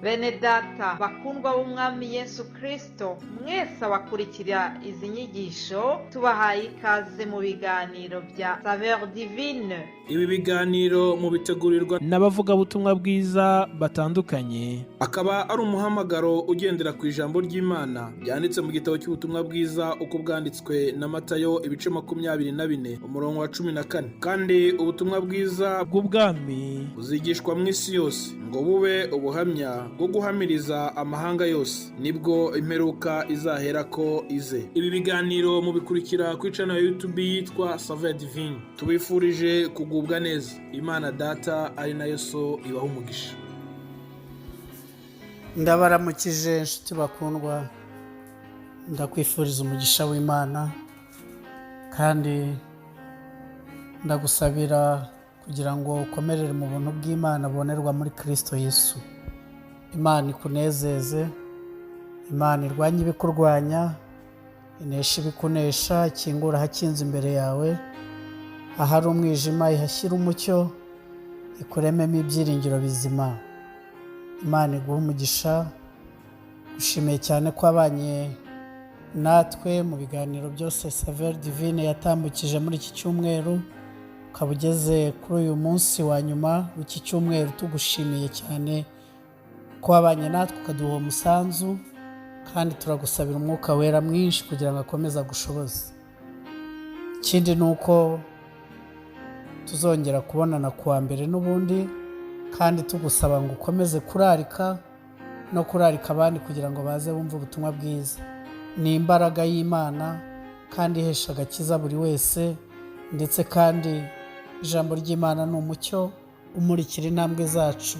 Bene data bakundwa b'Umwami Yesu Kristo, mwese abakurikira izi nyigisho, tubahaye ikaze mu biganiro bya Saveur Divine. Ibi biganiro mubitegurirwa n'abavugabutumwa bwiza batandukanye. Akaba ari umuhamagaro ugendera ku ijambo ry'Imana ryanditse mu gitabo cy'ubutumwa bwiza uko bwanditswe na Matayo, ibice 24, umurongo wa 14. Kandi ubutumwa bwiza bw'ubwami buzigishwa mu isi yose ngo bube ubuhamya bwo guhamiriza amahanga yose, nibwo imperuka izaherako ize. Ibi biganiro mubikurikira ku channel ya YouTube yitwa Saveur Divine. Tubifurije kugubwa neza. Imana Data ari nayo So ibaha umugisha. Ndabaramukije inshuti bakundwa, ndakwifuriza umugisha w'Imana kandi ndagusabira kugira ngo ukomerere mu buntu bw'Imana bubonerwa muri Kirisito Yesu. Imana ikunezeze, Imana irwanye ibikurwanya, inesha ibikunesha, ikingura ahakinze imbere yawe, ahari umwijima ihashyire umucyo, ikurememo ibyiringiro bizima. Imana iguhe umugisha. Ushimiye cyane ko wabanye natwe mu biganiro byose Saveur Divine yatambukije muri iki cyumweru, ukaba ugeze kuri uyu munsi wa nyuma w'iki cyumweru. Tugushimiye cyane ko wabanye natwe ukaduha uwo musanzu, kandi turagusabira Umwuka Wera mwinshi kugira ngo akomeze agushoboze. Ikindi ni uko tuzongera kubonana ku wa mbere n'ubundi, kandi tugusaba ngo ukomeze kurarika no kurarika abandi kugira ngo baze bumve ubutumwa bwiza. Ni imbaraga y'Imana kandi ihesha agakiza buri wese, ndetse kandi ijambo ry'Imana ni umucyo umurikira intambwe zacu,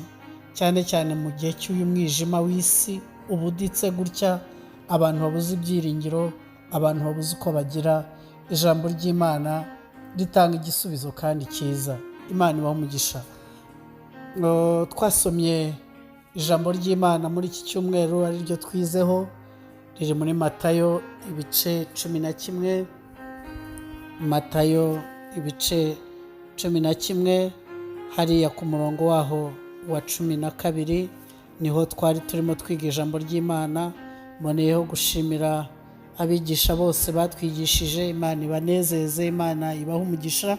cyane cyane mu gihe cy'uyu mwijima w'isi ubuditse gutya, abantu babuze ibyiringiro, abantu babuze uko bagira. Ijambo ry'Imana ritanga igisubizo kandi cyiza. Imana ibaha umugisha. Twasomye ijambo ry'Imana muri iki cyumweru, ari ryo twizeho, riri muri Matayo ibice 11. Matayo ibice 11, hariya ku murongo waho wa 12 niho twari turimo twiga ijambo ry'Imana. Mboneyeho gushimira abigisha bose batwigishije. Imana ibanezeze, Imana ibahe umugisha.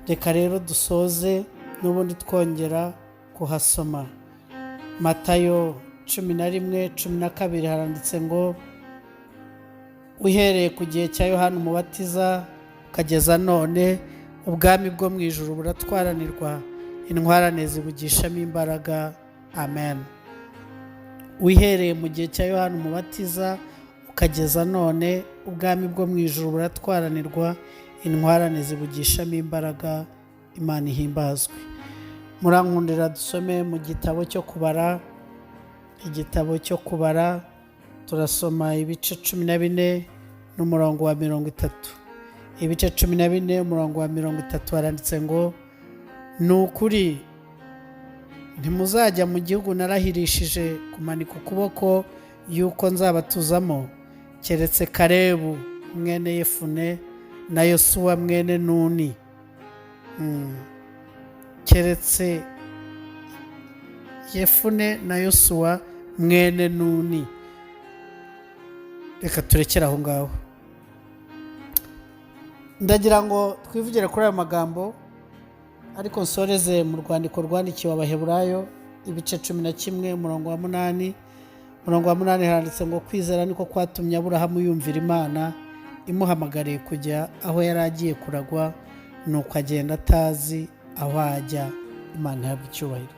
Reka rero dusoze n'ubundi twongera kuhasoma. Matayo 11:12 haranditse ngo: "Uhereye ku gihe cya Yohana Umubatiza ukageza none, ubwami bwo mu ijuru buratwaranirwa, intwarane zibugishamo imbaraga." Amen. Uhereye mu gihe cya Yohana Umubatiza ukageza none, ubwami bwo mu ijuru buratwaranirwa, intwarane zibugishamo imbaraga. Imana ihimbazwe. Murankundira dusome mu gitabo cyo Kubara. Igitabo cyo Kubara, turasoma ibice 14 n'umurongo wa 30. Ibice 14, umurongo wa 30, haranditse ngo: "Ni ukuri ntimuzajya mu gihugu narahirishije kumanika ukuboko yuko nzabatuzamo, keretse Karebu mwene Yefune na Yosuwa mwene Nuni." Keretse Yefune na Yosuwa mwene Nuni. Reka turekere aho ngaho. Ndagira ngo twivugire kuri ayo magambo, ariko nsoreze mu rwandiko rwandikiwe Abaheburayo, ibice 11, umurongo wa 8. Umurongo wa 8 handitse ngo: "Kwizera niko kwatumye Aburahamu yumvira Imana imuhamagariye kujya aho yari agiye kuragwa, nuko agenda atazi aho ajya." Imana ihabwa icyubahiro.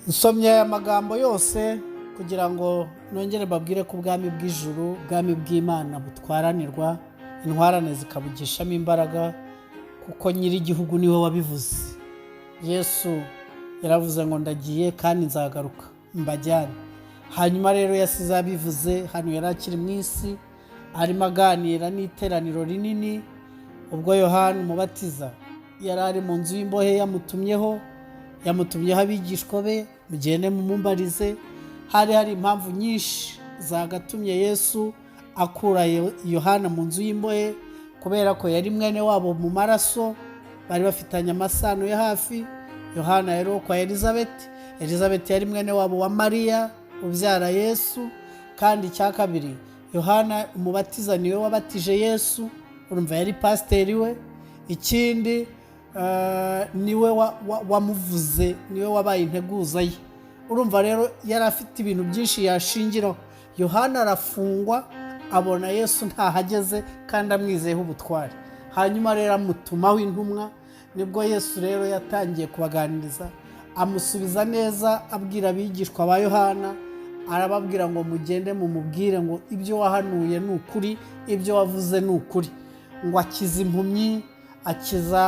Nsomye aya magambo yose kugira ngo nongere mbabwire ko ubwami bw'ijuru, ubwami bw'Imana, butwaranirwa, intwarane zikabugishamo imbaraga, kuko nyir'igihugu niwe wabivuze. Yesu yaravuze ngo: "Ndagiye kandi nzagaruka mbajyane." Hanyuma rero yasize abivuze hano, yari akiri mu isi, arimo aganira n'iteraniro rinini, ubwo Yohani Umubatiza yari ari mu nzu y'imbohe, yamutumyeho abigishwa be: "Mugende mumumbarize." Hari impamvu nyinshi zagatumye Yesu akura Yohana mu nzu y'imbohe, kubera ko yari mwene wabo mu maraso, bari bafitanye amasano yo hafi. Yohana yari uwo kwa Elizabeti. Elizabeti yari mwene wabo wa Mariya ubyara Yesu. Kandi icya kabiri, Yohana Umubatiza niwe wabatije Yesu, urumva yari pasiteri we. Ikindi, niwe wamuvuze, niwe wabaye integuza ye. Urumva rero yari afite ibintu byinshi yashingiraho. Yohana arafungwa, abona Yesu ntahageze kandi amwizeyeho ubutware. Hanyuma rero amutumaho intumwa. Nibwo Yesu rero yatangiye kubaganiriza, amusubiza neza, abwira abigishwa ba Yohana, arababwira ngo: "Mugende mumubwire ngo ibyo wahanuye ni ukuri, ibyo wavuze ni ukuri." Ngo akiza impumyi, akiza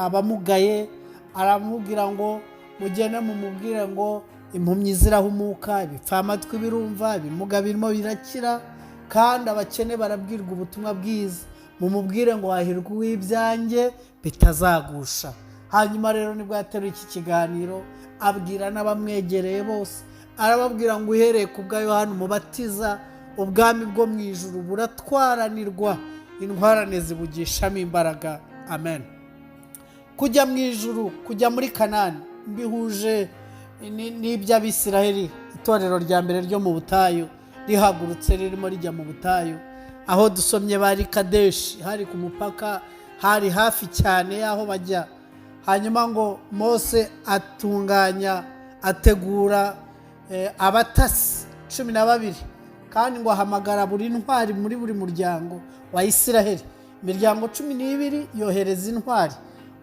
abamugaye. Aramubwira ngo: "Mugende mumubwire ngo impumyi zirahumuka, ibipfamatwi birumva, ibimuga birimo birakira, kandi abakene barabwirwa ubutumwa bwiza. Mumubwire ngo hahirwa uw'ibyanjye bitazagusha." Hanyuma rero nibwo yateruye iki kiganiro, abwira n'abamwegereye bose, arababwira ngo: "Uhereye ku bwa Yohana Umubatiza, ubwami bwo mu ijuru buratwaranirwa, intwarane zibugishamo imbaraga." Amen. Kujya mu ijuru, kujya muri Kanani, mbihuje n'iby'Abisiraheli, itorero rya mbere ryo mu butayu rihagurutse ririmo rijya mu butayu. Aho dusomye bari Kadeshi, hari ku mupaka, hari hafi cyane y'aho bajya. Hanyuma ngo Mose atunganya, ategura abatasi 12, kandi ngo ahamagara buri ntwari muri buri muryango wa Isiraheli. Imiryango 12 yohereza intwari,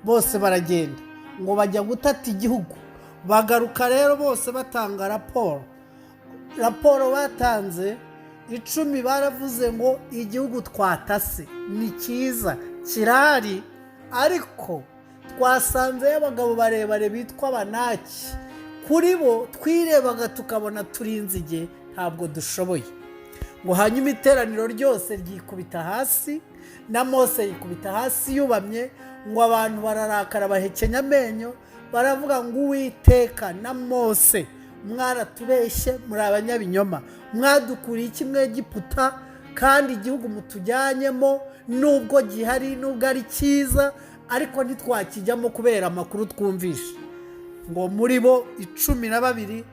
bose baragenda, ngo bajya gutata igihugu. Bagaruka rero bose batanga raporo. Raporo batanze, 10 baravuze ngo: "Igihugu twatase ni cyiza, kirahari, ariko twasanzeyo abagabo barebare bitwa Abanaki. Kuri bo twirebaga tukabona turi inzige, ntabwo dushoboye." Ngo hanyuma iteraniro ryose ryikubita hasi, na Mose yikubita hasi yubamye. Ngo abantu bararakara, bahekenya amenyo, baravuga ngo: "Uwiteka na Mose, mwaratubeshye, muri abanyabinyoma. Mwadukuriye iki mu Egiputa? Kandi igihugu mutujyanyemo, nubwo gihari, nubwo ari cyiza, ariko ntitwakijyamo kubera amakuru twumvishe." Ngo muri bo 12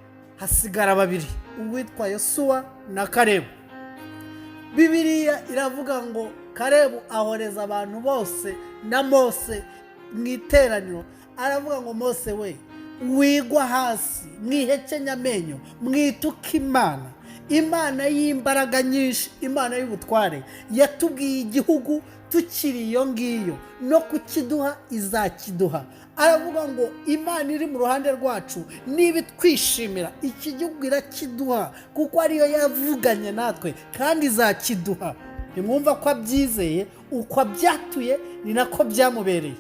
hasigara babiri, uwitwa Yosuwa na Karebu. Bibiliya iravuga ngo Karebu ahoreza abantu bose na Mose mu iteraniro, aravuga ngo: "Mose we, wigwa hasi, mwihekenya amenyo, mwituka Imana. Imana y'imbaraga nyinshi, Imana y'ubutware, yatubwiye igihugu tukiri iyo ngiyo, no kukiduha izakiduha." Aravuga ngo: "Imana iri mu ruhande rwacu, niba itwishimira, iki gihugu irakiduha, kuko ariyo yavuganye natwe kandi izakiduha." Ntimwumva ko abyizeye? Uko abyatuye ni nako byamubereye.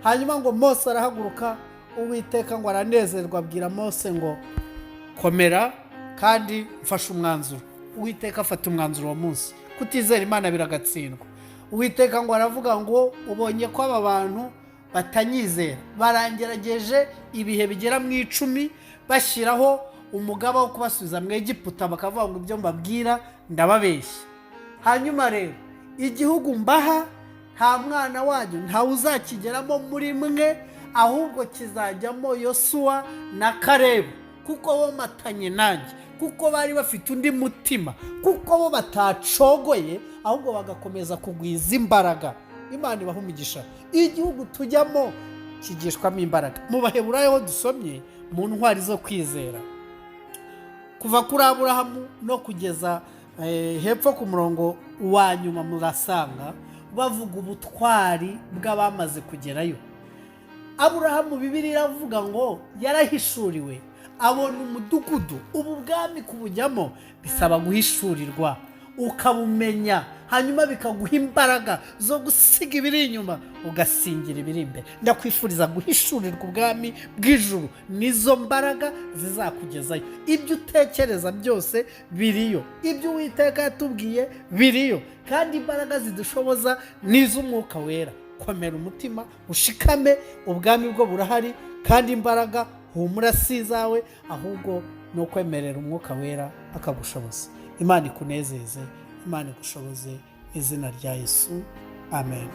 Hanyuma ngo Mose arahaguruka, Uwiteka ngo aranezerwa, abwira Mose ngo: "Komera kandi mfashe umwanzuro." Uwiteka afata umwanzuro uwo munsi. Kutizera Imana biragatsindwa. Uwiteka ngo aravuga ngo: "Ubonye ko aba bantu batanyizera, barangerageje ibihe bigera mu 10, bashyiraho umugaba wo kubasubiza mu Egiputa, bakavuga ngo ibyo mbabwira ndababeshya. Hanyuma rero igihugu mbaha, nta mwana wanyu, ntawe uzakigeramo muri mwe, ahubwo kizajyamo Yosuwa na Karebu, kuko bomatanye nanjye, kuko bari bafite undi mutima, kuko bo batacogoye, ahubwo bagakomeza kugwiza imbaraga." Imana ibaha umugisha. Igihugu tujyamo kigishwamo imbaraga. Mu Baheburayo ho dusomye mu ntwari zo kwizera, kuva kuri Aburahamu no kugeza hepfo ku murongo wa nyuma, murasanga bavuga ubutwari bw'abamaze kugerayo. Aburahamu, Bibiliya iravuga ngo yarahishuriwe, abona umudugudu. Ubu bwami kubujyamo bisaba guhishurirwa, ukabumenya, hanyuma bikaguha imbaraga zo gusiga ibiri inyuma, ugasingira ibiri imbere. Ndakwifuriza guhishurirwa ubwami bw'ijuru, nizo mbaraga zizakugezayo. Ibyo utekereza byose biriyo, ibyo Uwiteka yatubwiye biriyo, kandi imbaraga zidushoboza ni iz'Umwuka Wera. Komera umutima, ushikame, ubwami bwo burahari, kandi imbaraga, humura, si izawe, ahubwo ni ukwemerera Umwuka Wera akagushoboza. Imana ikunezeze, Imana igushoboze, izina rya Yesu, amen.